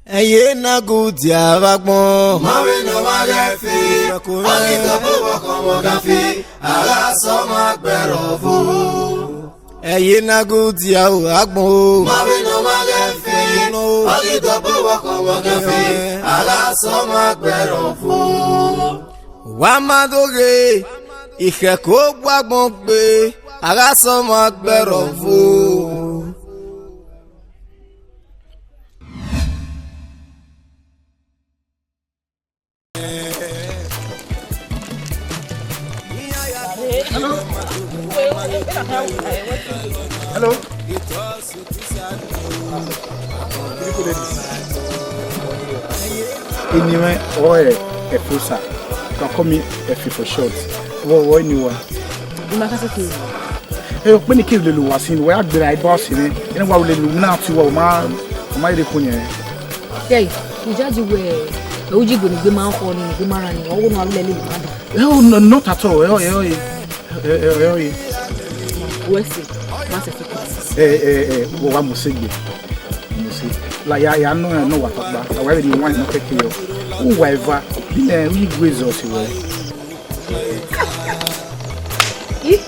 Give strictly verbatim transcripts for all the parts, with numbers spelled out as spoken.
Ẹye na gu dia vbe agbọn. Ma vbe ne ọ ma ghẹ fi, ọ ghi tobọ vbe ọkhọ vbe ọga fi, a gha sẹ ọmwa gbe ẹrọ vo. Ẹye na gu dia vbe agbọn o. Ma vbe ne ọ ma ghẹ fi, ọ ghi tobọ vbe ọkhọ vbe ọga fi, a gha sẹ ọmwa gbe ẹrọ vo. Wa ma do ghe, ikhẹko gbe agbọn gbe, a gha sẹ ọmwa gbe ẹrọ vo. Hello. Beautiful ladies. Eni mwẹ ọrọre Efosa. You can call me Efe for short. Vbọ, vbọ eni uwa? Ima ka sẹ ke. Ẹ, okpẹn ni ke lele uwa sin, wa ya gberra iba ọse mwẹ. Ene wa lele unu na ti uwa, u ma, u ma rre khin yẹn. Yẹi, I judge wẹ, ẹ, uyi gbe ne egbe ma khọ ni, egbe ma rran ni, ọ wo ne a lele ma da. Ẹ, o, no, not at all. Ẹ, ẹ, ẹ, ẹ, ẹ, ẹ, ẹ. Wẹ sẹ, ma sẹ sẹ. Ẹ, ẹ, ẹ, wọ wa mu sẹ gbe. Mu sẹ. La ya, ya nọ, nọ wa tọkpa. A wa vbe ni wine nọ kẹkẹ yọ. U wa eva, bi nẹ, u yi gbe zọ si wẹ. I,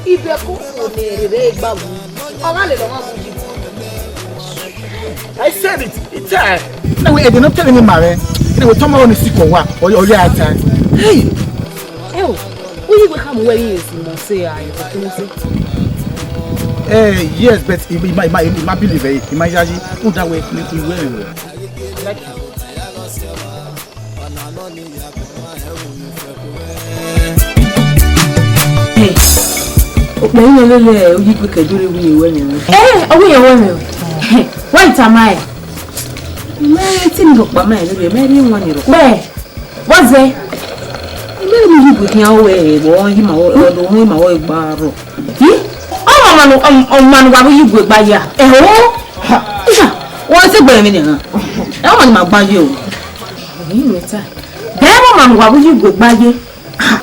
ibẹko fo ne rere gba wu. Ọ gha lele ọmwa mu yi. I said it. It's time. Na we ede no tell me ma we. Na we tọmọ ni si ko wa. Oya, oya time. Hey. Ẹ o, u yi wẹ khama uwẹ vbe iyẹn si mọ sẹ a, ẹ, koko mọ sẹ. Eh, yes, but I, I, I, I, I ma believe, eh, I ma yayi, u da we ni iwe rẹ. Okpia yẹn lele uyi gbe kẹdẹ re wu ye wẹ mẹ. Eh, ọ wu ye wẹ mẹ o. Wa itama ẹ. Mẹ ti ni rhọkpa mẹ lele, mẹ rhie wan ni rhọkpa. What's that? Mẹ ni yi gbe khian wẹ, wọ yi ma wọ, wọ do wan ma wọ gba rọ. Hi? Ọ ma ma nu, ọ ma nu wa bu yi gbe gba ya. Ẹ ho. Ha. Isa, wọ se gbe mi ni na. Ẹ ọ ma ni ma gba ye o. Yi mi ta. Bẹ ọ ma nu wa bu yi gbe gba ye.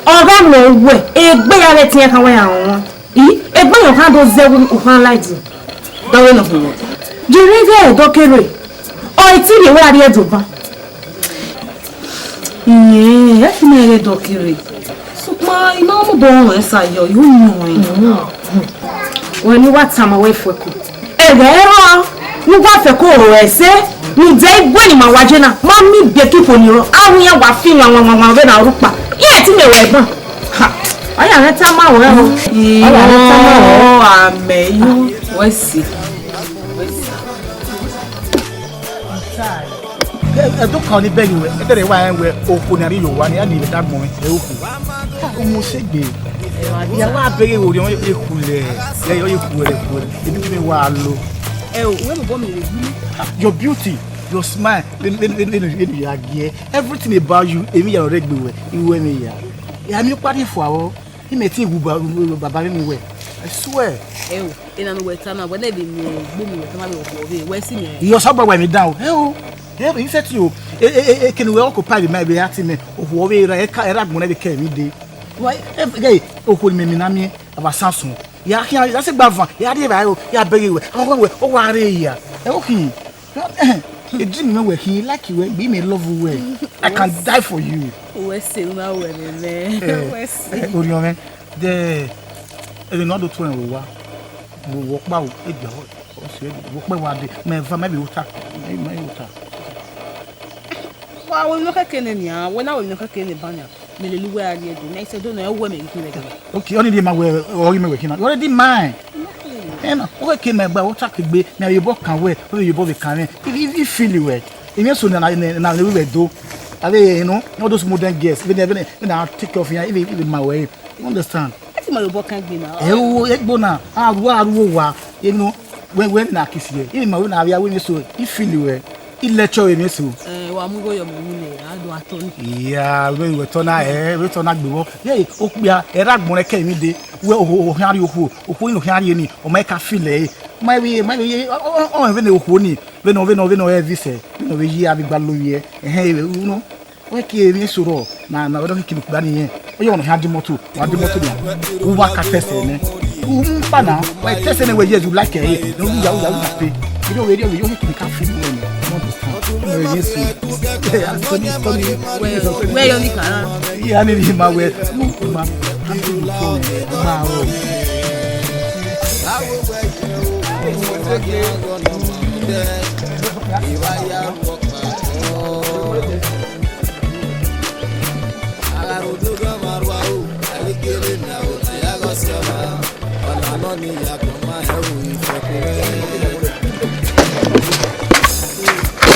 Ọ gha nọ wẹ, egbe ya vbe tiẹn kan wẹ ya wọn. I, egbe yọ kan do zẹ wu u kan la di. Dọghe nọ fun. Jere vẹ dọkere. Ọ i ti rhie wẹ a rhie do ban. Iye, ẹ fi mẹ rre dọkere. Sokpan I ma mobọ rẹn sa yọ, I ru yọn ẹn. Wẹ ne uwa tama wẹ fẹko. Ẹghẹ rọ, ne uwa fẹko ro ẹse, ne u de igue ni ma wa je na, ma miẹn ibiẹki fo ni rọ, a ru iran wa fi wan wan wan wan vbe na rhukpa. Iran ti miẹn wẹ ban. Ha, ọ ya mwẹ tama wẹ o. Ọ ya mwẹ tama wẹ. Amẹ yo, wẹ si. Ẹdọkan ni bẹghe wẹ, ẹdẹrẹ wa rẹn wẹ okhuo ne a rhie ye owa ni, a ni vbe da agbọn mwẹ, ẹ okhuo. Umu sẹ egbe. Ya wa bẹghe vbe orhiọn ekhulẹ, ya yọ ekhulẹ ekhulẹ. Ebi bi mi wa lo. Ẹ o, wẹ bọbọ mi rre gbe. Your beauty, your smile, vbene ya gie, everything about you, emwi ya rre gbe wẹ, iwẹ mwẹ ya. Ya mi kpa rhie fua vbọ, imẹ te wu baba mwẹ mu wẹ. I swear. Ẹ o, ena ne uwẹ ta na, wẹ na vbe miẹn egbe ne uwẹ ta na vbe ọvbe, wẹ si miẹn. Iyọ sọgbe wa emwi dan o. Ẹ o, ẹ o, I sẹtin o. E, e, e, eke ne uwẹ ọkọ pa vbe ma vbe a ti mẹ, okhuo vbe ra, ẹ ka, ẹ ra gbọn vbe kẹ emwi dee. Wa, ẹ, ẹ, okhuo ne imẹ mina miẹn, a vbe asan sun. Ya khian, ya sẹ gba van, ya rhie evbare o, ya bẹghe wẹ, a wẹ wẹ, ọ wa rre ya. Ẹ o khin. Edream mwẹ wẹ khin, I like wẹ, gbe imẹ love wẹ. I can die for you. Uwẹ sẹ na wẹ nẹ. Ẹ, uwẹ sẹ. Ẹ, orhiọn mwẹ, de, ẹ, ne ọ do tuẹ vbe owa. Vbe owa ọkpa o, e dia. Ọ si ẹre, vbe okpẹ wa dee, mẹ eva mẹ vbe ru ota, mẹ, mẹ ru ota. Wa wẹ emwi nọ kẹkẹ nẹ nian, wẹ na wẹ emwi nọ kẹkẹ nẹ ba nian, mẹ lele uwẹ a rrie do, mẹ sẹ do nẹ, ọ wẹ mẹ ghi khin vbe ẹdẹ. Okay, ọni rhie ma wẹ, ọ ghi mẹ wẹ khin na, you already mine. Ẹ na, ọ kẹkẹ mẹ gba, ọ ta kegbe, mẹ vbe obọ kan wẹ, ọ vbe obọ vbe kan mwẹ, I, I, I feel wẹ. Emwi eso na, na, na, na vbe do. Avbe, you know, all those modern girls, vbene, vbene, vbene a take care of you, I vbe, I vbe ma wẹ. You understand? Ẹ ti ma ye obọ kan egbe na. Ẹ o, egbe na, a ru, a ru owa, you know, wẹ, wẹ na kisi ye. Ẹ ma wẹ na avia wẹ ni so, I feel wẹ. I lecture wẹ ni so. Ẹ, wa mu igho ye ọmọ wu nẹ, a do a tọ ni. Iya, wẹ, wẹ tọ na, ẹ, wẹ tọ na gbe wọ. Ye, okpia, ẹ ra gbọn rẹ kẹ mi de. Wẹ, o, o, o, khian rhie okhuo, okhuo ni, o khian rhie ni, ọ ma ka feel ẹ. Ma vbe, ma vbe, ọ, ọ, ọ, ọ, vbene okhuo ni, vbene, vbene, vbene, ẹ vi sẹ, vbene, vbe yi, a vbe gba lo ye. Ẹhẹn, you know. Wẹ ke emwi eso rrọọ, na, na, wẹ dọghe kini okpia ni yẹn. Ọ yọ ne ọ khian di moto, wa di moto nian. U wa ka test nẹ. Umpa na, wẹ tẹsẹ ne wẹ yes, you like it. No, you, you, you pay. You know, we don't, we don't need to be careful when you want to stand. No, yes, sir. Yeah, I'm sorry, sorry. Wẹ, wẹ yọ ni kara. Yeah, I need him, I will. Look, man. I'm too cold. Wow.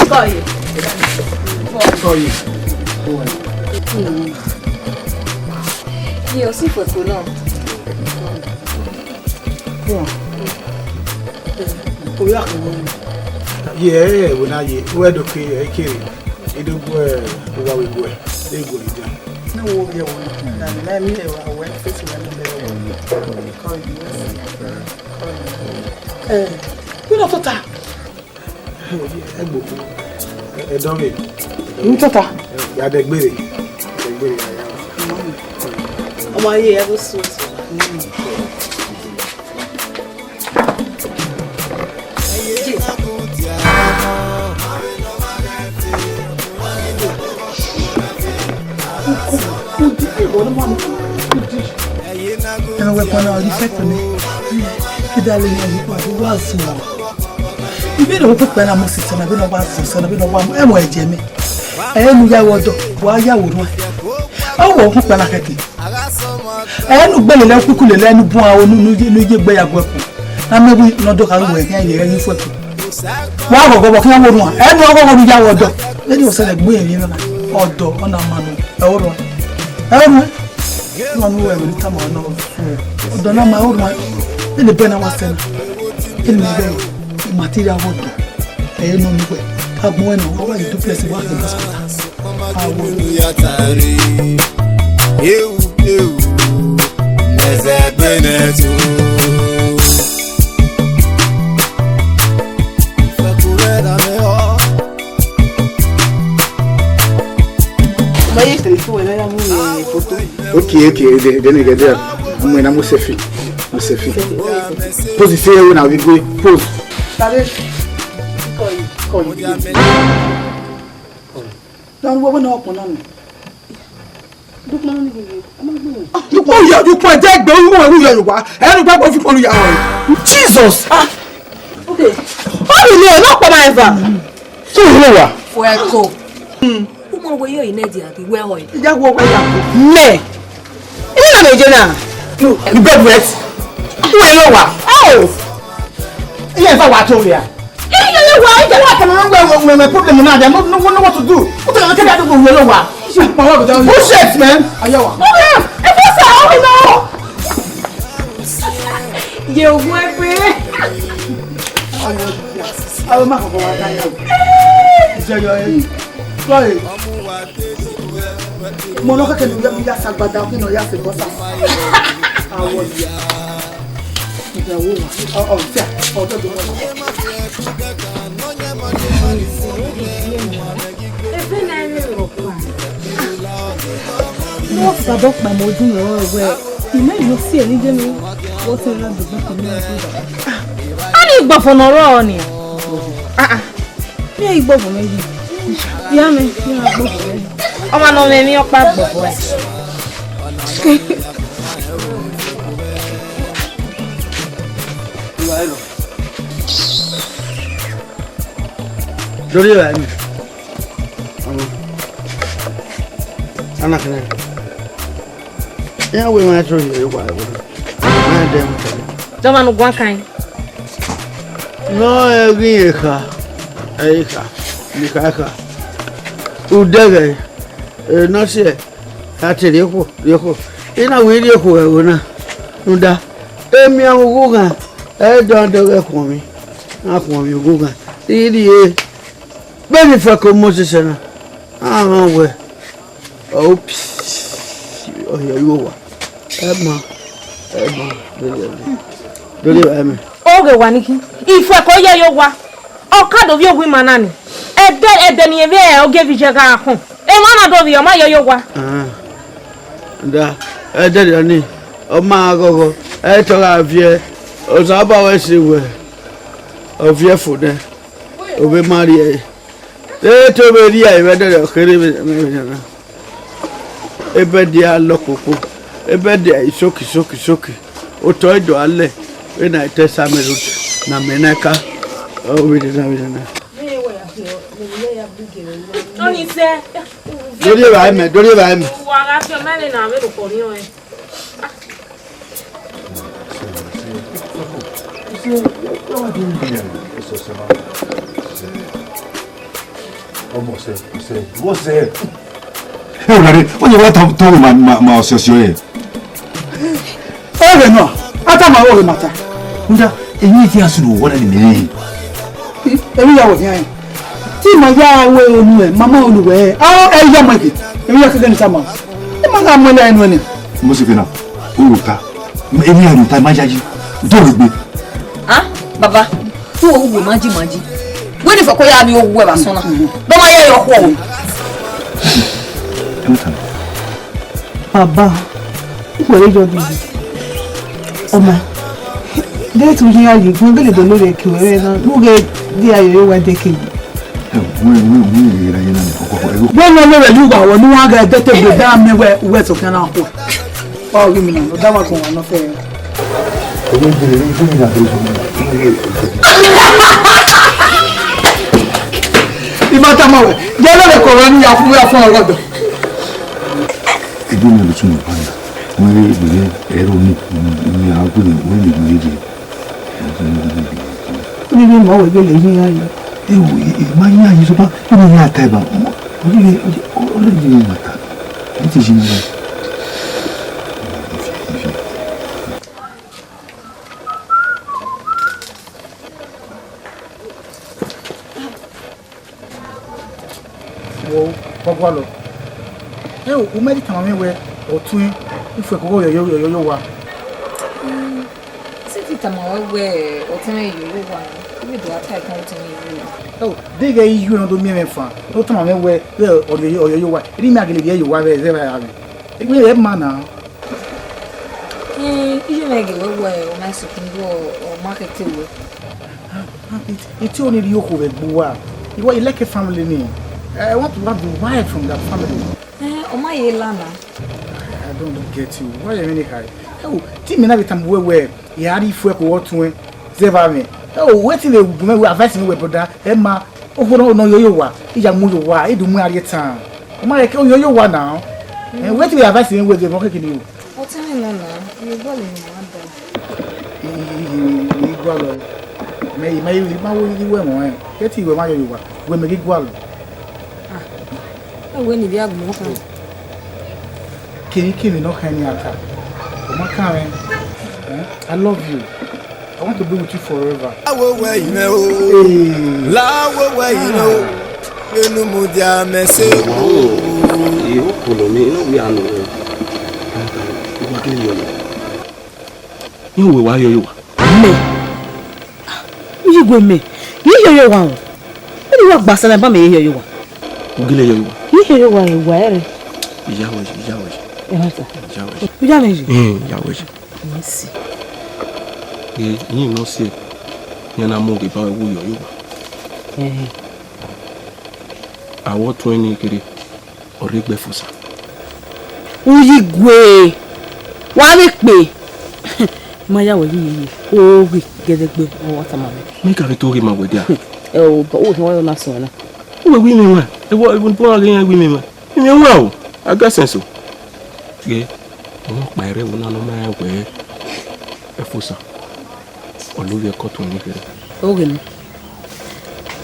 Kọye. Kọye. Ye, ọ si fuẹko nọ. Ye, ẹre ẹvbo na ye, wẹ do ke ẹre kere, I do gu uwa vbe guẹ, e guẹ idan. Ne wo ye wo na, na ni na mi le wa wẹ, fesi wẹ ni bẹrẹ wẹ. Kọye. Eh, kí ló tó ta? Ẹgbòkú, ẹdọ rẹ. N tota. Ya dẹ gbére. Dẹ gbére ya ya. Ọmọ ayé ẹ bó sùn. Ẹmẹ wẹ kpọnọ ọdún fẹtọ nẹ. Kí dá lè yan yípo àti wá zọ. Ibe ne okpukpe na mu sisẹ na, ibe ne ọ wa zọ sẹ na, ibe ne ọ wa mu ẹmọ ẹjẹ mẹ. Ẹ nu ya wẹ ọdọ, wa ya wẹ orua. Ọ wẹ okpukpe na kẹkẹ. Ẹ nu gbele lẹ kuku lele nu bun aro nu nu ye nu ye gbe ya gu ẹkun. Na mẹ wi nọ do kha wẹ kẹ ye ẹyin fẹko. Wa ghọghọ vbọ khian wẹ orua. Ẹ nu ọghọghọ nu ya wẹ ọdọ. Ẹ ni ọsẹ lẹ gbe emwi na. Ọdọ ọna ma nu. Ẹ orua. Ẹ orua. Ọna nu wẹ vbe tama ọna. Ọdọ na ma orua. Ene bẹ na wa sẹ na. Ene bẹ. Material wọ do. Ẹ nọ mi wẹ. Agbọn ẹnọ, ọ wa yi duplex wa kẹ hospital. Awo. Eu, eu, nẹzẹ gbe nẹ tu. Ọmọ yìí tẹ̀lé fún ẹ lọ́yà mú mi foto. Okay, okay, de de ni gẹdẹ. Ọmọ ina mo selfie. Mo selfie. Pose se we na we go. Pose. Tàbí kọ̀yì kọ̀yì. Lọ́run wọ́n náà ọkùnrin náà nù. Dúpọ̀ ní gbogbo, a máa gbé wọn. Dúpọ̀ yọ, dúpọ̀ jẹ́ ẹgbẹ́ wíwọ̀ ẹ̀rú yọ Yorùbá. Ẹ̀rú gbàgbọ́ fi kọlu yàrá rẹ̀. Jesus! Ah, okay. Ó rí ilé ẹ̀ náà pọ̀ máa ń fà. Ṣé ìlú wà? Fọ ẹ̀kọ́. Ó mọ owó yóò iná ẹ̀dì àbí wẹ́ ọ̀ ẹ̀. Ìyá wo wẹ́ yà kó. Mẹ́. Ilé náà lè jẹ náà. You get wet. Who are you? Oh! Ilé ẹ̀fọ́ wà tó rí a. Ilé ẹ̀fọ́ wà, ilé ẹ̀fọ́ wà tó rí a. Where, where, where, where problem now? They no, no, no know what to do. What are you telling me? Where you are? Bullshit, man. Ayawa. Ẹ fẹ́ sọ àwọn ìlú. Yẹ ògùn ẹ pé. Àwọn ọmọ àkọ́kọ́ wa táyà. Ìjẹyọ ẹ. Sorry. Mo no kẹkẹ ni ya sagbada kí no ya se bọ́sà. Àwọn ìyá. Ìyàwó wa. Ọ, ọ, tí a, ọjọ́ tó wọ́n. Ebe na ene rọ kpa. Wọ́n sabọ kpa mọ ọdún rẹ wẹ. Ìmọ̀ ìlú sí ẹ̀ níjẹ́ mi. Wọ́n ti rán dùgbò kan ní ọdún. A ní ìgbọ̀fọ̀ náà rọ̀ ọ́ ni. Ah, ah. Mi ẹ i gbọvọ mwẹ yi. Iya mwẹ, mi ra gbọvọ mwẹ. Ọmwa ne ọ mwẹ emwi ọkpa gbọvọ ẹ. Lórí ẹ̀ báyìí. Ọmọ. Ana kẹnẹ. Iran wẹ emwa ẹse rhie ye owa ẹvbo na. Iran dẹ ẹmwata. Dọmwa ne u guan kan. Nọ ẹghin ekha, ẹ i kha, ne I kha kha. Udẹghẹ, e nọ siẹ, a te rhie okhuo, rhie okhuo. I na wẹ I rhie okhuo ẹvbo na, rhunmwuda, emianmwẹ ughughan, ẹ i dọndẹn ọghẹ khuọnmwi, a khuọnmwi ughughan. I rhie, vbene I fẹko Mosis na, a rhan wẹ. Oops. Ọhiẹ yo wa. Ẹ ma. Ẹ ma. Dori ẹmẹ. Oghe wa ni khin. Ifuẹko ye yo wa. Ọ ka do vbiẹ owu ima na ni. Ẹdẹ, ẹdẹ ne irẹn vbe ogieva iye gha khọn. Emwa na do vbiẹ, ọ ma ye yo wa. Ah. Da. Ẹdẹ rẹ ni. Ọ ma ghọghọ. Ẹ i tọ gha viẹ, Osanobua wẹ sẹ wẹ, ọ viẹ fo nẹ, ovbe ma rhie ẹre. Te te ovbe rhie ẹre vbe ẹdẹrẹ ọ kherhe vbe na. Ebẹdẹ a lọ koko, ebẹdẹ isoki isoki isoki, otọ i do a lẹ, vbene a i ta Sami Road ne a miẹn na ka, ọ vbe na, vbe na. Ọni sẹ. Dori evbare mẹ, dori evbare mẹ. Wa gha fi ọmọ ẹre na vbe rokọ orhiọn ẹre. Ọmọ sẹ, sẹ, what's that? Ẹ, ọ̀rẹ́, ó yẹ wá tọ́ wọ ma, ma, ma ọ̀sẹ̀ ọ̀sẹ̀ ẹ̀. Ẹ rẹ̀ nọ, a ta ma wọ rẹ̀ ma ta. Nda, èyí ti a sùn wọ́n ní mìíràn. Èmi yà wọ̀ ní ayé. Tí màá yá wẹ onu ẹ̀, màmá olùwẹ̀ ẹ̀, a ẹ yá mọ̀ ẹ̀kẹ́, èmi yà kẹ́kẹ́ ní sàmà. Ẹ má gà mọ̀ ẹ̀ lẹ́nu ẹ̀ ni. Mo sì fi náà, ó wò ta. Èmi yà lò ta, ẹ má yá yí. Dọ́ọ̀lù gbé. Ah, baba, fún owó manji manji. Wẹ́n ní fọkọ yá mi owó ẹ̀ bá sọ́nà. Bọ́ máa yẹ yọ kú ọ̀wọ̀. Baba, ugbẹre yọ bi. Ọmọ, de tu yi aye gun gele do lori ẹki wẹrẹ na. Lu ghe di aye wa de ke. Wẹ nọ lere yi uwa wọ ne uwa gha ẹdẹ te gbe da mẹ wẹ uwẹ sọkian na khuẹ. Ọ ghi mi na, ọ da wa gun wa nọ fẹ. Ima tama wẹ, yẹ lele kọ wẹ ni ya fun ya fun ọgọdọ. Ẹgbẹ́ mi ló tún lọ bá mi. Wọ́n rí ìwé ẹ̀rọ mi, mi àwọn gbọ́dọ̀ wọ́n lè wọlé jẹ. Níbi mọ̀ wẹ̀ gẹ́lẹ́ yín ayé. Ẹ wò, ẹ má yín ayé tó bá, ó ní yín ata ẹ̀ bá. Ó ní, ó ní, ó ní yín ata. Ẹ ti ṣe yín. Wo, kọ gualọ. Ẹ o, u mẹ di tama mwẹ wẹ, ọtuẹn, u fuẹn koko yọ, yọ, yọ, yọ, yọ wa. Sẹtin tama wẹ wẹ, ọtuẹn mwẹ yọ, yọ wa. Ibe do a ta ẹkan ọtuẹn mwẹ yọ. Ẹ o, deghẹ iye ne ọ do miẹn mwẹ fan, ne ọ tama mwẹ wẹ, wẹ ọ yọ, yọ, yọ wa. Eni mẹ a gele rhie yọ wa vbe ẹzẹ vbe a mwẹ. Egbe rẹ ma na. Ẹn, iye mwẹ gele wẹ, ọ ma sukun do, ọ ma khete wẹ. Iti oni rhie okhuo vbe ẹgbẹ uwa. Iwa, I like a family name. I want to have the wife from that family. Eh, ọ ma ye la na. I don't get you. Why you mean high? Ẹ o, te imẹ na vbe tama uwẹ wẹ, ya rhie ifuẹ ko ọtuẹn, zẹ vbe amwẹ. Ẹ o, wetin vbe gu mwẹ wẹ advice mwẹ wẹ brother, ẹ ma, okhuo nọ yọ yọ wa, I ya mu yọ wa, I do mu a rhie tan. Ọ ma rẹn ke ọ yọ yọ wa na. Eh, wetin vbe advice mwẹ wẹ zẹ vbe ọ kekele o. Ọtẹn mwẹ nọ na, I vbe gualọ emwi ne a da. I, I, I, I gualọ. Mẹ, mẹ, I ma wo ighẹ wẹ ẹmwẹ ọnrẹn. Ghẹ te I wẹ ma yọ ye owa. Wẹ mẹ ghi gualọ. Ah, ẹ wẹ ne I vbe a gu mwẹ khan. Kevbe kevbe ne ọ khan ne a ta. Ọ ma kan mwẹ. Eh, I love you. I want to be with you forever. Lawo wẹ imẹ o. Lawo wẹ imẹ o. Enu mudia mẹ se o. Iro kpolo mi, inu wia nu. Wa gele yọ. Iwe wa yọ ye owa. Mẹ. Uyi gue mẹ. Ye yọ ye owa o. Eni wa gba sana ba mẹ ye yọ ye owa. U gele yọ ye owa. Ye yọ ye owa, owa ẹre. Iya wẹ, iya wẹ. Ẹ ma ta. Iya wẹ. U ya mẹ ye. Hmm, iya wẹ. Mẹ si. Ẹ, iyin ne ọ si, iran na mu oge ba ẹwu yọ ye owa. Ẹhẹn. Awọ tuẹn ni kere, ọ rre egbe Efosa. Uyi gue, wa vbe kpe. Ma ya wẹ yi yeye, oghi gẹdẹgbe, ọ wa tama mwẹ. Mẹ ka vbe to ghe ma wẹ dia. Ẹ o, bọ, o, wa na sẹ na. Uwẹ wi mwẹ wa, ẹ wọ, ẹ wọ, bọ ghe iran wi mwẹ wa. Imẹ wa o, I get sense o. Ghe, ọmọ ọkpa ẹre vbe na nọ ma rẹn wẹẹ Efosa, ọ lovbiẹ ke ọtuẹn ni kherhe. Oghe nẹ.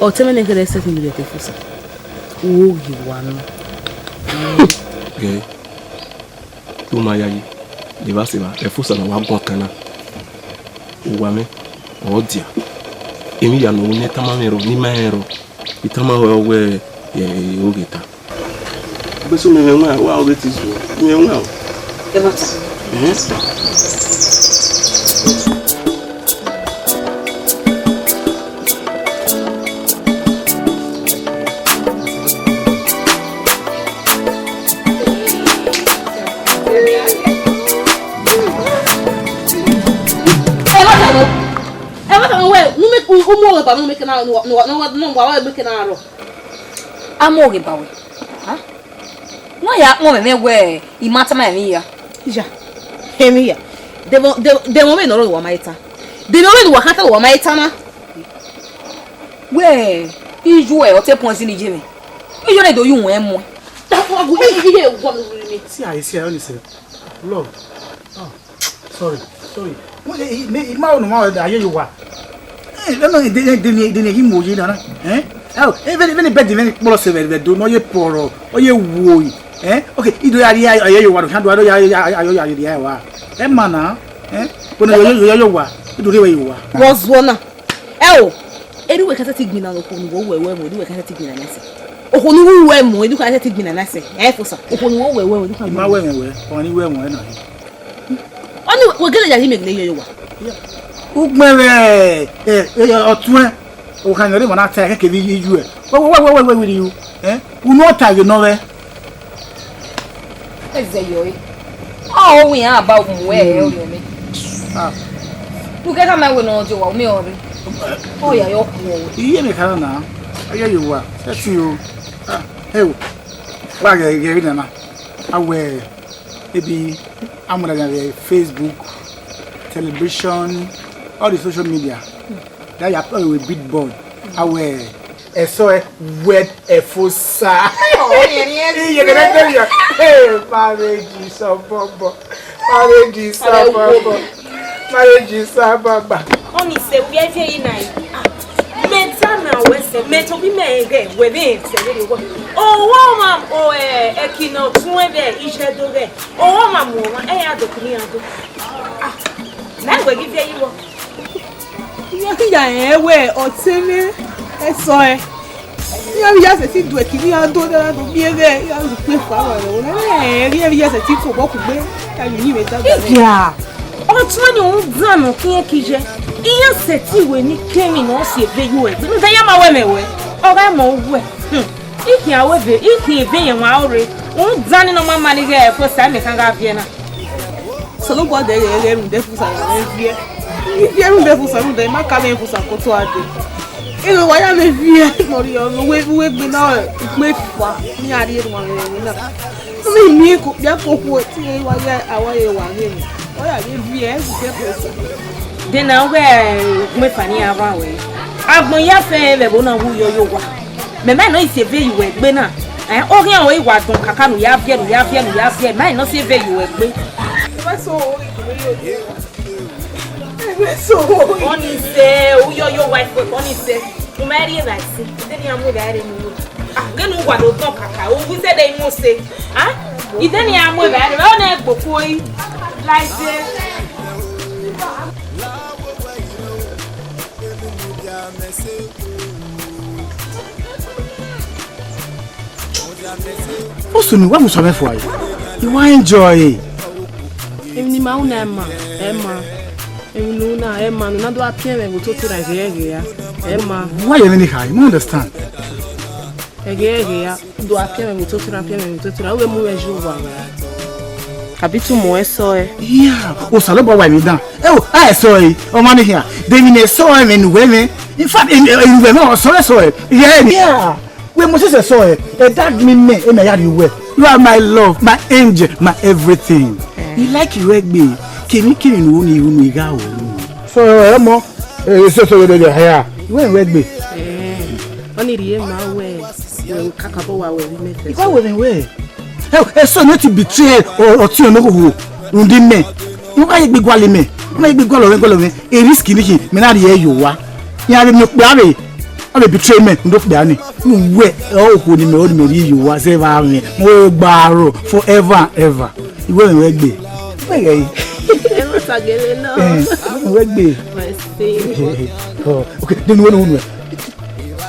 Ọtẹn mwẹ ne kherhe sẹtin lovbiẹ ke Efosa. Oghe wa nọ. Ghe, te u ma yayi, evba sẹ evba, Efosa ne ọ wa guan kan na. Owa mwẹ, ọ dia. Emwi hia ne u ne tama mwẹ rrọọ, ne I ma rẹn rrọọ. I tama ruẹ wẹẹ, ẹ, oghe ta. Ugbe so mẹ mwẹ wan, wa ọghe te isu, mẹ wan o. Ẹ ma ta. Ẹhẹn. Ba mu meke na, ne uwa, ne uwa, ne uwa, ne uwa gbe ke na rrọọ. A mu oghe ba wẹ. Ha? Nọ ya kpọnmwẹ mwẹ wẹ I ma tama emwi hia. Iya, emwi hia. Demwẹ, de, demwẹ vbene ọ rre ne uwa ma he ta. Demwẹ vbene uwa kha ta ne uwa ma he ta na. Wẹ, iyu ẹ, ọ te poison ye mwẹ. Iye ne do yu wẹ mu. Tafu agu, iye, iye, wọ mi wiri mi. See, I see, I only say, Lord. Ah, sorry, sorry. Mo, eh, eh, me, ma no ma da ye yo wa. Eh, no, no, de, de, de, de, de, mo ye na na. Eh? Oh, eh, veni, veni bed, veni kpolo se vẹ, vẹ do no ye poro, o ye wo. Eh? Okay, I do ya, ya, ya, yo wa, do, do, ya, ya, ya, ya, ya, ya, wa. Eh, mana. Eh? Kono yo, yo, yo, yo wa. I do re we yo wa. What's one? Ẹ o, erriọ uwẹ ka sẹtin gbinna okhuo ne uwẹ wẹ mu, erriọ uwẹ ka sẹtin gbinna nẹ sẹ. Okhuo ne u wẹ mu, erriọ uwẹ ka sẹtin gbinna nẹ sẹ. Ẹ fosa, okhuo ne uwẹ wẹ mu, erriọ uwẹ ka. I ma wẹ mwẹ wẹ, ọni wẹ mu ẹre na. Ọni wẹ gele ya ghi mẹ gele yọ yọ wa. Ugbẹn vbe, ẹ, ẹ, ọtuẹn, okhan ne ọ rre emwa na ta ẹre kevbe iye iye uẹ. Wẹ, wẹ, wẹ, wẹ, wẹ, wẹ, wẹ, wẹ, ẹ? Unu ọ ta ghe nọ vbe? Ẹzẹ yọ re. Ọ ho wẹ iran ba mu wẹ ẹre ọriọ mwẹ. Ah. Ru kẹkan ma wẹ ne ọ jọ wa, u miẹn ọre. Ọ ya yọ khuọ wẹ. Iye mwẹ kha na, ọ ya ye owa, sẹtin o. Ah, ẹ o. Wa ghẹ ghẹ vbe nana. A wẹ, maybe, a mu na vbe Facebook, television, all the social media. That you are probably a big boy. A wẹ, ẹsọ ẹ, wet ẹfosa. Oh, yeah, yeah. Iye gẹdẹ tell you. Hey, marriage is a bumbo. Marriage is a bumbo. Marriage is a bumbo. Ọni sẹ, u vbe viẹ yi na yi. Ah, mẹ ta na wẹ sẹ, mẹ tobọ mẹ ghẹ, wẹ vbe sẹ vbe wọ. Owa ọmwa, o, ẹ, ẹki ne ọ tuẹn vbe iye do ghẹ. Owa ọmwa mu ọmwa, ẹ ya do kiri ya do. Ah, mẹ wẹ ghi viẹ yi wọ. Iran ya rẹn wẹ ọtẹn mwẹ ẹsọe. Iran vbe ya sẹtin do ẹki ne iran do, ne iran do miẹn mwẹ, iran do kpe fua vbe ẹvbo na. Ẹ, iran vbe ya sẹtin fo obọ kugbe, ya ye uyinmwẹ dagba. Iya, ọtẹn ni rhunmwuda ne ọ khiẹn ke iye. Iran sẹtin wẹ ne ikẹmwi ne ọ si eve ye uẹ. Rhunmwuda iran ma wẹ mẹ wẹ, ọ gha mọ uwẹ. Hmm. I khian wẹ eve, I khian eve yẹn wan ore. Rhunmwuda ne ọ ma ma ni ghẹ ẹfo sa mẹ kan gha viẹ na. Osanobua dẹ ghẹ ghẹ rhunmwuda efusa ya mwẹ viẹ. I viẹ rhunmwuda efusa, rhunmwuda I ma ka mwẹ efusa ke otọ a dee. Erha wa ya mwẹ viẹ ne ọ rhie uwu egbe na, ukpo efa ne iran rhie erhuanegbe na. Ne I miẹn okpia ke okhuo te wa ya, a wa ye wa ghe mwẹ. Ọ ya ghi viẹ, ẹ i viẹ efusa. De na wẹ ukpo efa ne iran rhan ruẹ. Agbọn ya fẹ vbe ẹvbo na wu yọ ye owa. Mẹ ma nọ isi eve ye uwẹ egbe na. Ẹ, ọ khian ọre wa dọn kaka ne u ya viẹ, ne u ya viẹ, ne u ya viẹ. Ma nọ si eve ye uwẹ egbe. Ọni sẹ, u yọ ye owa ifuẹ, ọni sẹ. U ma rhie evba ẹse. Ide ne iran mu evba ẹre ne uwẹ. Ah, ghe ne u wa do dọn kaka, u wi zẹdẹ inu ose. Ah, ide ne iran mu evba ẹre, ọ na gbe okhuo yi. Laide. Osunu, wa musa mẹ fua yi. I wa enjoy. Emwi ne ima ru na, ẹ ma, ẹ ma. Emwi ne u ru na, ẹ ma, ne u na do gha piẹn mwẹ vbe ototọ na, ghẹ, ghẹ ya. Ẹ ma. Why you really high? No understand. Ẹghẹ, ẹghẹ ya. Do gha piẹn mwẹ vbe ototọ na, piẹn mwẹ vbe ototọ na. U vbe mu mwẹ ju owa. Abi tu mu ẹsọ ẹ. Yeah, Osanobua wa emwi dan. Ẹ o, a ẹsọ ẹ, ọmwa ni khian. De emwi ne ẹsọ ẹ mwẹ ne uwẹ mwẹ. In fact, emwi, emwi uwẹ mwẹ, ọsọ ẹsọ ẹ. Yeah, yeah. Wẹ Moses ẹsọ ẹ, ẹ dad mi mẹ, ẹ mẹ ya rhie uwẹ. You are my love, my angel, my everything. Eh. I like you egbe. Kemwi kemwi ne u ru ni unu igha o. So, ẹ mọ, ẹ, so, so, so, so, yeah. Wẹ wẹ egbe. Eh, ọni rhie ma wẹ, wẹ kakabọ wa wẹ vbe mẹ fẹ. Igha wẹ mwẹ wẹ. Ẹ, ẹsọ ne ti betray ọ, ọtiọnrẹn ne okhuo rhunmwuda imẹ. Ne u gha ye egbe gualọ imẹ, u gha ye egbe gualọ mwẹ, gualọ mwẹ. E risk ni khin, mẹ na rhie ẹre ye owa. Iran vbe miẹn okpia vbe, a vbe betray mẹ, u do kpia ni. Uwẹ ọre okhuo ne imẹ, ọre imẹ rhie ye owa, zẹ vbe mwẹ, mo gba aro forever and ever. Iwẹ mwẹ wẹ gbe. Wẹ ghe yi. Ẹ ma sa gele nọ. Eh, wẹ gbe. Mercy. Oh, okay, then wẹ no, no.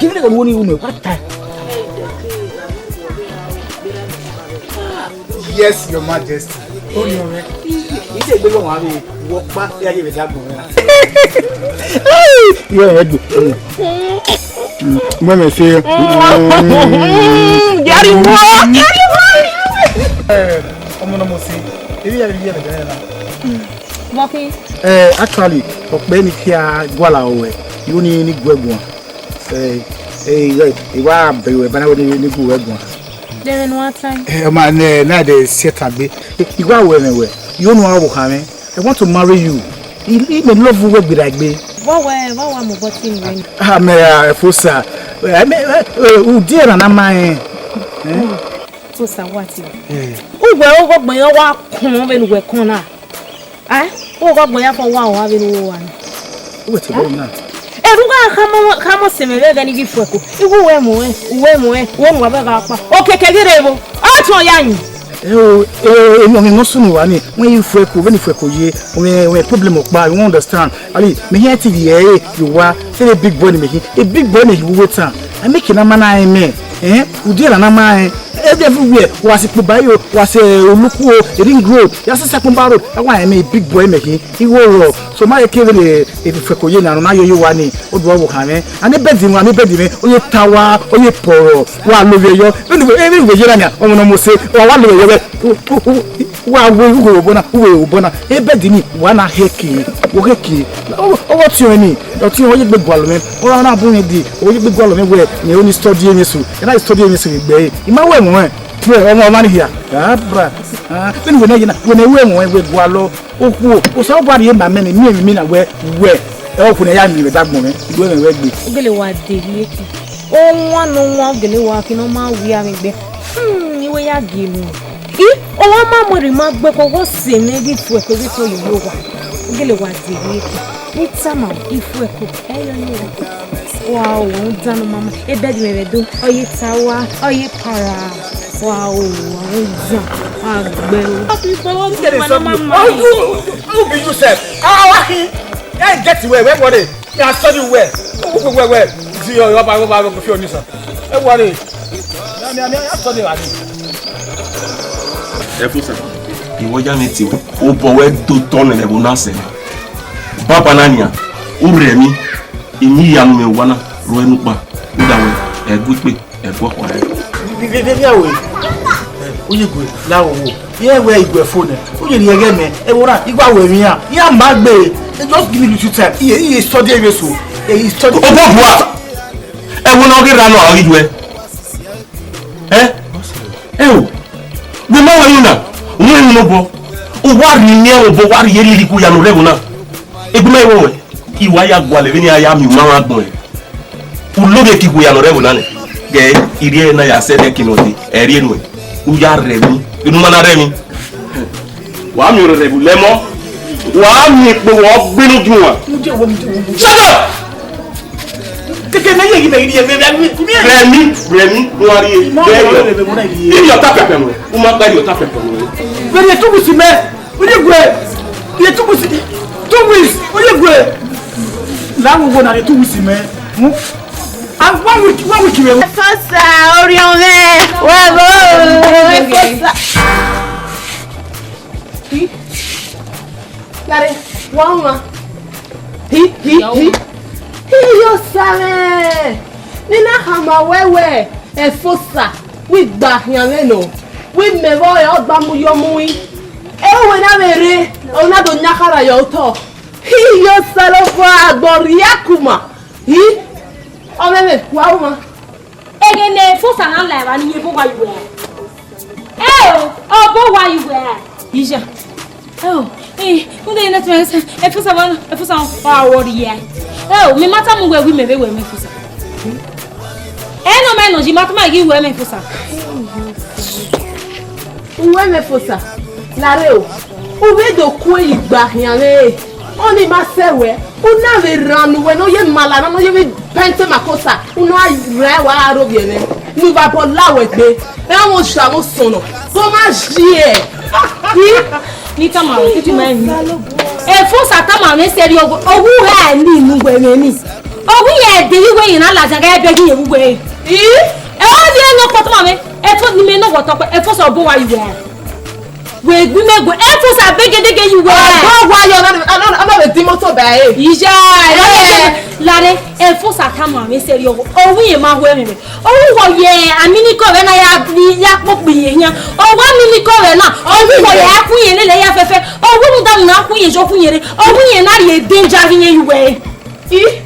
Give me the one you know. What time? Yes, Your Majesty. Ó ní ọ̀rẹ́. Ìdè gbé lọ́wọ́ àárẹ̀ wọ pa sí ayé rẹ̀ dágbọ̀n rẹ̀. Yóò rẹ̀ dùn. Mọ̀ mi ṣe. Yàrá ìwọ. Ọmọ náà mo ṣe. Èmi yàrá ìyẹn rẹ̀ dáadáa. Mọ̀kí. Eh, actually, ọ̀pẹ ni kí a gbọ́la ọ̀wẹ̀. Yo ni ni gu ẹre guan. Eh, eh, I wa bẹghe ruẹ banna wẹ ni ni gu ruẹ guan. Dẹmwẹ ne uwa ta. Eh, ọ ma nẹ na de siẹtan gbe. Eh, I wa wẹ mwẹ wẹ. Yo ne uwa vbe okhan mwẹ. I want to marry you. I, I may love you wẹ gberagbe. Vbọ wẹ, vbọ wa mu bọtin wẹ ni? Ah, mẹ, ah, Efosa. Eh, mẹ, eh, eh, udiẹ na na ma rẹn. Eh? Efosa, what? Eh. Uwẹ oghọgbọn ya wa kọn vbene uwẹ kọn na. Eh? Oghọgbọn ya fọ wa wa vbene uwẹ wa na. Uwẹ te bọ na. Ẹvbo gha khama, khama sẹ mwẹ vbe ẹghẹ ne I ghi fu ẹko. Igho uwẹ mu ẹn, uwẹ mu ẹn, uwẹ mu avbe gha kpa. Okeke ghi rre vbo? Ọ tọn ya yin. Ẹ o, ẹ, ẹ, emwi ọmọ ne ọ sunu wa ni, wẹ I fu ẹko, vbene I fu ẹko ye, wẹ, wẹ problem ọkpa, you won't understand. Ali, mẹ hian te vbe ẹre, you wa, say a big boy ni mẹ hi, a big boy ni you wait am. I make na ma na eme, eh? Udia na na ma, eh? Every, everywhere, wa si kpo bayo, wa si, eh, Oluku o, Ring Road, ya si Sakumba Road, I wa eme a big boy mẹ hi, I wo ro. So ma ye ke vbene, eh, fu ẹko ye na, na yo yo wa ni, o do wo khan mwẹ. And ebẹdi mwẹ, and ebẹdi mwẹ, o ye ta wa, o ye pọrọ, wa lo vbe yọ. Vbene, vbene ye na nia, ọmọ ne ọ mose, wa, wa lo vbe yọ vbe. U, u, u, Wa we ugho vbe obọ na, ugho vbe obọ na. Ebẹdi ni, wa na heke, wo heke. Ọ, ọ, ọtiọnrẹn ni, ọtiọnrẹn ọ ye gbe gualọ mwẹ. Ọ na bu mwẹ di, ọ ye gbe gualọ mwẹ wẹ, ne ọ ni study emwi eso. Ẹ na study emwi eso vbe egbe ẹre. I ma wẹ ẹmwẹ, wẹ, ọmọ, ọmọ ni hia. Ah, bra. Ah, vbene wẹ na ye na, wẹ ne wẹ ẹmwẹ, wẹ gualọ. Okhuo, Osanobua rhie ma mẹ ne, miẹn emwi na wẹ, wẹ. Ẹ, okhuo ne ya miẹn vbe dagbọn mwẹ, I wẹ ẹmwẹ wẹ gbe. Ogele wa de rhie ki. Ọwan ne ọwan, ogele wa ki ne ọ ma wia mwẹ egbe. Hmm, I wẹ ya gie emu. I, ọ wa ma mu erha ima gbe kọ, ọ sẹ mwẹ ghi fu ẹko, ghi to yoyo owa. Gele wa de rhie ki. Ne I tama, I fu ẹko, ẹ yọ ye owa. Wa o, wa u dan ne ọ ma ma. Ebẹdi mwẹ vbe do, ọ ye ta wa, ọ ye para. Wa o, wa u dan, a gbẹ o. Who, who, who be you sef? Ah, wa khin. I get where, where, what? I study well. Well, well, well. See your, your, your, your, your, your, Ẹ wọrẹ. Mẹ, mẹ, mẹ, I study like this. Efosa, ìwọ ya mẹ ti o bọ wẹ do tọ nẹ ẹvbo na sẹ. Baba na nian, u rẹ mi, I ni ya mu mwẹ owa na ro ẹnu kpa, u da wẹ, ẹ gu ikpe, ẹ gu ọkpa rẹ. Vivia we, u yi gue, la wo wo. Iye wẹ I gu ẹre fo nẹ, u ye rhie ẹghẹ mẹ, ẹvbo na, I wa wẹ emwi iran, iran ma gbe, just give me little time, iye, iye study emwi eso, I study. Obọ bua, ẹvbo na ọ ghi rra nọ, a ghi yu ẹ. Ẹ? Ẹ o, wẹ ma wẹ emwi na, wẹ emwi nọ obọ, u wa rhie imiẹnmwẹ obọ, u wa rhie lili ku ya ne u rre ẹvbo na. Egbe ma i wẹ wẹ, I wa ya gualọ vbene iran ya miẹn uma mwa agbọn ẹre. U lovbiẹ ke I gu ya ne ọ rre ẹvbo na nẹ, ghe I rhie ẹre na ya sẹ ẹdẹ ke ne ọ dee, ẹ rhie nuẹn, u ya rre emwi, enu ma na rre emwi. Wa miẹn orẹrẹ vbe ulẹ mọ, wa miẹn ikpowẹ ọgbinu gie uwa. Shut up! Keke ne ye yi mẹ ghi rhie, mẹ, mẹ, mẹ, mẹ. Rẹmi, Rẹmi, ne uwa rhie, vẹ yọ. Rhie ọta pẹpẹ mu, u ma gba rhie ọta pẹpẹ mu. Vbe rhie two weeks mẹ, u ye gue. Rhie two weeks, two weeks, u ye gue. La wo wo na rhie two weeks mẹ. Hmm? Ah, one week, one week mẹ. Efosa, orhiọn mwẹ, wa bo, Efosa. Hi. Lare, wa ọmwa. Hi, hi, hi. Hi, yo, Osa mwẹ. Ne I na khama wẹ wẹ, Efosa, wẹ I gba khian mwẹ nọ. Wẹ mẹ vbe ọre ọ gba mu yọ mu i. Ẹ wẹ na vbe rre, ọ na do yan khara ye otọ. Hi, yo, Osanobua, agbọn rhia kuma. Hi, ọmwẹmwẹ, wa ọmwa. Ẹghẹ ne Efosa na la evba ni, iye obọ wa ye uwẹ. Ẹ o, obọ wa ye uwẹ. Ija. Ẹ o, eh, unde ne tụmẹ sẹ, Efosa wa, Efosa wa wọ rhie. Ẹ o, mẹ ma tama uwẹ wẹ mẹ vbe wẹ mẹ Efosa. Ẹ nọ mẹ nọ, ji ma tama ghi wẹ mẹ Efosa. Uwẹ mẹ Efosa, lare o. U vbe do ku igba khian vbe. Ọni ma sẹ wẹ, u na vbe rhan ne uwẹ ne ọ ye mala na, ne ọ ye vbe pẹnte ma kosa, u na rẹn wa aro vbiẹ mwẹ, ne u vbe abọ la wẹ gbe, ẹ vbe osa vbe osọnnọ, vbe ọ ma zie. Ni tama, titi ma emi. Efosa tama mwẹ sẹrriọ, ọghe uwẹ ni nu wẹ mwẹ ni. Ọghe yẹ ẹdẹ yi wẹ yẹn na ladian gha ẹbẹ ghi yẹn vbe uwẹ. Ẹ ọ di ẹnọ kpọtọ ma mwẹ, Efo ni mẹ nọ wọ tọkpẹ, Efosa obọ wa yi wẹ. Wẹ gbe mẹ gue, Efosa begedege yi wẹ. Ọgbọ wa yọ, ọmọ, ọmọ, ọmọ vbe di moto ba ẹre. Iya, ẹ, lare, Efosa tama mwẹ sẹrriọ, ọghe, ọghe yẹn ma hu ẹmwẹ mwẹ. Ọghe wọ ye aminikọ vbe na ya, ya kpokpo iye yan. Ọghe aminikọ vbe na, ọghe wọ ye a kun yẹn lele ya fẹfẹ. Ọghe mu da mu na kun yẹn jọ kun yẹn re. Ọghe yẹn na rhie danger ghi yẹn yi wẹ. I?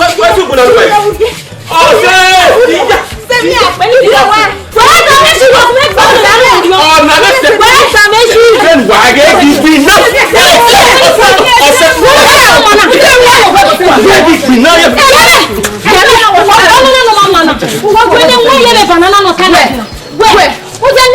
wẹ, wẹ, wẹ, wẹ, wẹ. Ọsẹ! Sẹ́mi àpẹẹrẹ ìdílé wa. Wẹ́rẹ́ ta méjì wọ́n fún ẹgbẹ́ ọ̀dọ́ rẹ̀ yọ. Ọ̀nà mẹ́sẹ̀. Wẹ́rẹ́ ta méjì. Sẹ́ni wà á gé igi gbin náà. Ọsẹ! Wẹ́rẹ́ ọmọ náà. Gé igi gbin náà yẹ. Wẹ́rẹ́ ọmọ náà. Wọ́n gbé ní wọ́n yẹ lè banana nọ kálẹ̀. Wẹ, wẹ, wẹ, wẹ,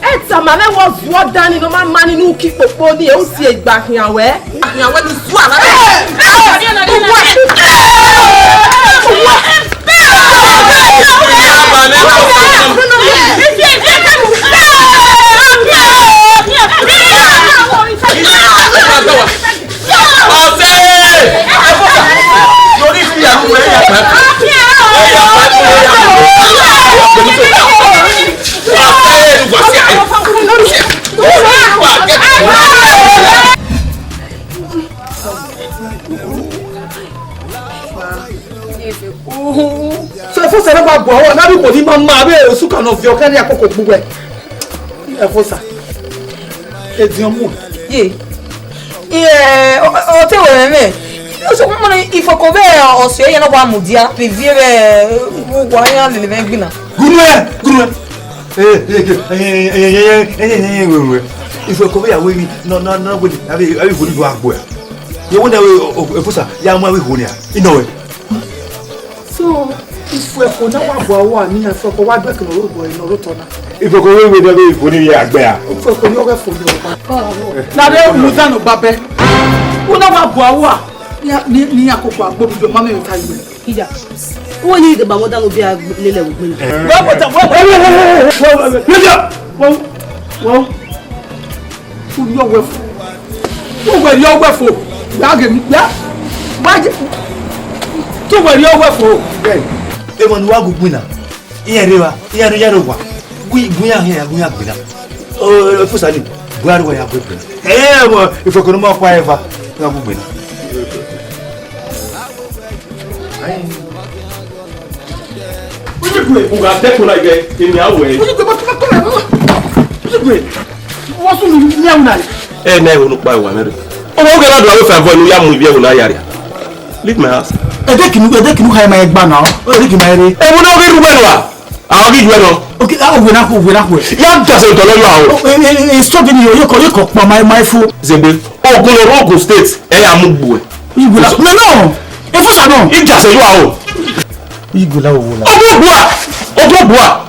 Ẹ tama mwẹ wẹ ọ zuọ dan ni ne ọ ma ma ni ne uki kpokpo ni, ẹ u si egbe khian wẹ. Khian wẹ ni zuọ na. So Efosa na wa bu aro na bi kò ni ma ma vbe osuka nọ viọ kẹrẹ akoko gbugbẹ. Efosa. Ediọn mu. Ye. Ẹ, ọ, ọ te wẹ mwẹ. Ọ sọ mọ ifoko vbe ọse yẹn na wa mudia, vbe ivie vbe uwa ya lele vbe gbina. Gunu ẹ, gunu ẹ. Ifo ẹko vbe ya wẹ ghi nọ na na wẹ ni avbe avbe igho ni do agbo ya. Ye wẹ na wẹ Efosa ya mu avbe igho nia. Inọ wẹ. So, ifo ẹko na wa bu awa ni ifo ẹko wa due kene oro gbe nọ ro tọ na. Ifo ẹko vbe wẹ ni avbe igho ni ya gbe a. Ifo ẹko ni ọghe fo ni ọgba. Na re muza no babẹ. Una wa bu awa ni ni ya koko agbo bi do ma me ta iwe. Ija. Uwẹ ni deba mọ dan obia lele vbe ugbẹn. Wẹ bọta, wẹ bọta. Ija. Wọ, wọ. Tu yọ wẹ fo. Tu wẹ yọ wẹ fo. Ya ghe mi, ya. Wa je. Tu wẹ yọ wẹ fo. Emọ ne uwa gu gbinna. Iran rre evba, iran rre, iran rre owa. Gu, gu iran khian, gu iran gbinna. O, o, Efosa ni, gu iran rre owa ya gu gbinna. Ẹ, emọ, ifo ẹko ne ọ ma kpa eva, iran gu gbinna. Ẹ na ẹvbo ne ukpa wa nẹ rẹ. Ọ ghe na do aro fẹn vọ ne u ya mu ivbi ẹvbo na ya ria. Leave my house. Ẹdẹ kinu, ẹdẹ kinu ha ma ẹgba na. Ẹdẹ kinu ma ẹre. Ẹvbo na ọ ghi rre uwẹ nua. A ọ ghi yuẹ nọ. Okay, a ọ wẹ na, wẹ na, wẹ. Ya dasẹ otọ lọ yọ aro. E, e, e, stop ni, o ye kọ, ye kọ kpa ma, ma fo. Zegbe. Ogun lọ rre Ogun State, ẹ ya mu gbuẹ. Igwe la, no, no. Efosa no. Ija sẹ yọ aro. Igwe la, owo la. Ogun gbua. Ogun gbua.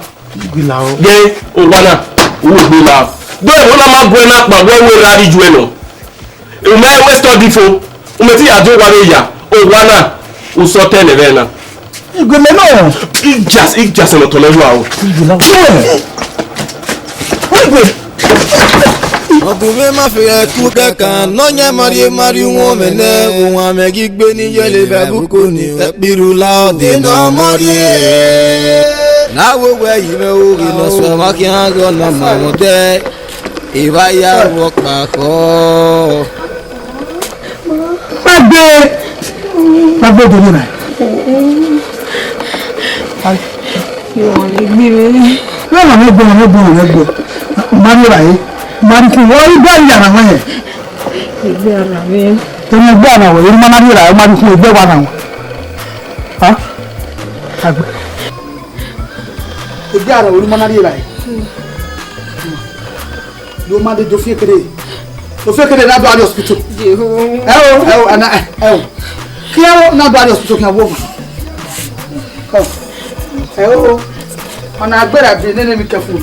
Igwe la o. Ghe, owa na. Owo gbe la. Do eho na ma gu ẹ na kpa wẹ wẹ ra rri yu ẹ nọ. U ma wẹ study fo. U ma te ya do owa vbe ya. Owa na. U sọ tẹ nẹ vbe na. Igwe mẹ nọ. Ija, ija sẹ nọ tọ lọ yọ aro. Igwe la. Igwe. Ọguvluma fẹrẹ ku kẹkan, Nọyaẹnmwa rhie ma rhie uwọnmwẹ nẹ, uwọnmwẹ ghi gbe ni yẹle vbe ẹvbo uko ni, ẹkpirula ọdẹ ne ọ mọ rhie. Ne a wo wẹ yi mwẹ oghe ne ọ suẹn mwa khian ghe ọna ma mwẹ odẹ, evba ya ru ọkpa khọ. Kpagbe, kpagbe do ni na. Vbe ọmọ mwẹ gbe, ọmọ mwẹ gbe, ọmọ mwẹ gbe. Ma rhie ra re. Ma rhie kun, wẹ igbe a rhie na wẹ hẹ? Igbe a na wẹ. Emwi igbe a na wẹ, emwi ma na rhie ra, ma rhie kun, igbe wa na wẹ. Ha? Agbe. Igbe a na wẹ, emwi ma na rhie ra. Do ma de do fi ekere. Do fi ekere na do a hospital. Ẹ o, ẹ o, ana, ẹ o. Kí ẹ o na do a hospital kí a wo. Ẹ o. Ọna agbera bi nene mi kẹfun.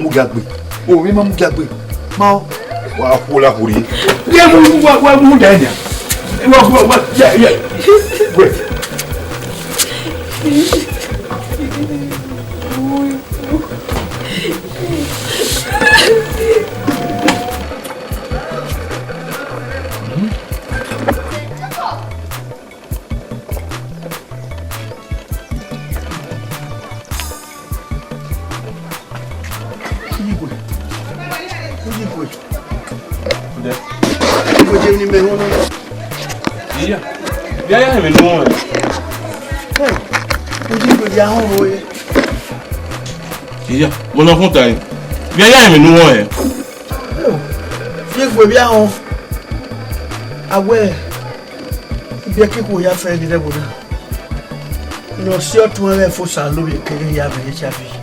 mu gia gbe. O, emwi ma mu gia gbe. Ma o. Wa khuo la khuo rrie. Ye mu, wa, wa mu da nia. Wa, wa, wa, ya, ya. Wait. Igwe. Igwe. Igwe, je ni me ho na. Iya. Ya ya me no. Hey. Igwe, ya ho ho ye. Iya, mo na fun ta yi. Ya ya me no. Igwe, ya ho. Awe. Ibiẹka ikhuo ya fẹ ne ẹvbo na. Ne ọ si ọtuẹn mwẹ Efosa lovbiẹ keghi ya vbe HIV.